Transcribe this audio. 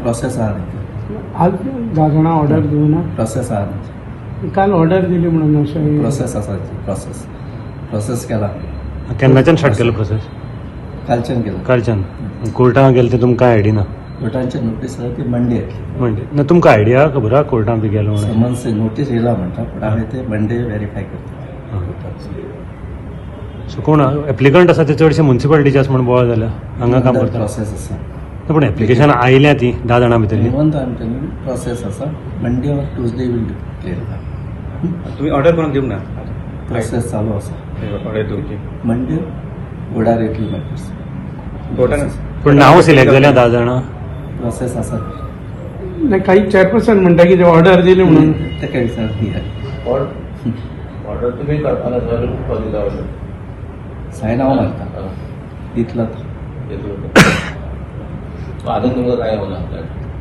Process आहा न्ही. आज 10 जाणां ऑर्डर दिवना. प्रोसेस आहा न्ही. काल ऑर्डर दिली म्हणून अशें. प्रोसेस आसा, प्रोसेस प्रोसेस केला. केन्नाच्यान स्टार्ट केलो प्रोसेस? कालच्यान केला. कालच्यान. कोर्टान गेले ते तुमकां आयडिया ना? कोर्टांचे नोटीस आहा, ती मंडे येतली. म्हणजे ना तुमकां आयडिया खबर आहा कोर्टान बी गेलो म्हणून? समन्स नोटीस येयला म्हणटा, पूण आमी ते मंडे व्हेरीफाय करता. सो कोण एप्लिकंट आसा ते चडशे मुन्सिपालिटीचे आसा म्हण बोवाळ जाल्या हांगा काम करता. प्रोसेस आसा. ना, पूण एप्लिकेशन आयल्या ती 10 जाणां भितरली. इवन आमी प्रोसेस आसा, Monday or Tuesday will clear. तुम्ही ऑर्डर करून दिवंक ना? प्रोसेस चालू आसा. ऑर्डर दिवची. मंडे बोर्डार येतली नोटीस. कोर्टान. पूण नांव सिलेक्ट जाल्या 10 जाणां? प्रोसेस आसा. नाही, काही चेअरपर्सन म्हणटा की ऑर्डर दिली म्हणून. ते विचार. ऑर्डर तुम्ही करताना सर दिला ऑर्डर? सायन हांव मारता, दितलो तो. आजून तुमकां काय होना?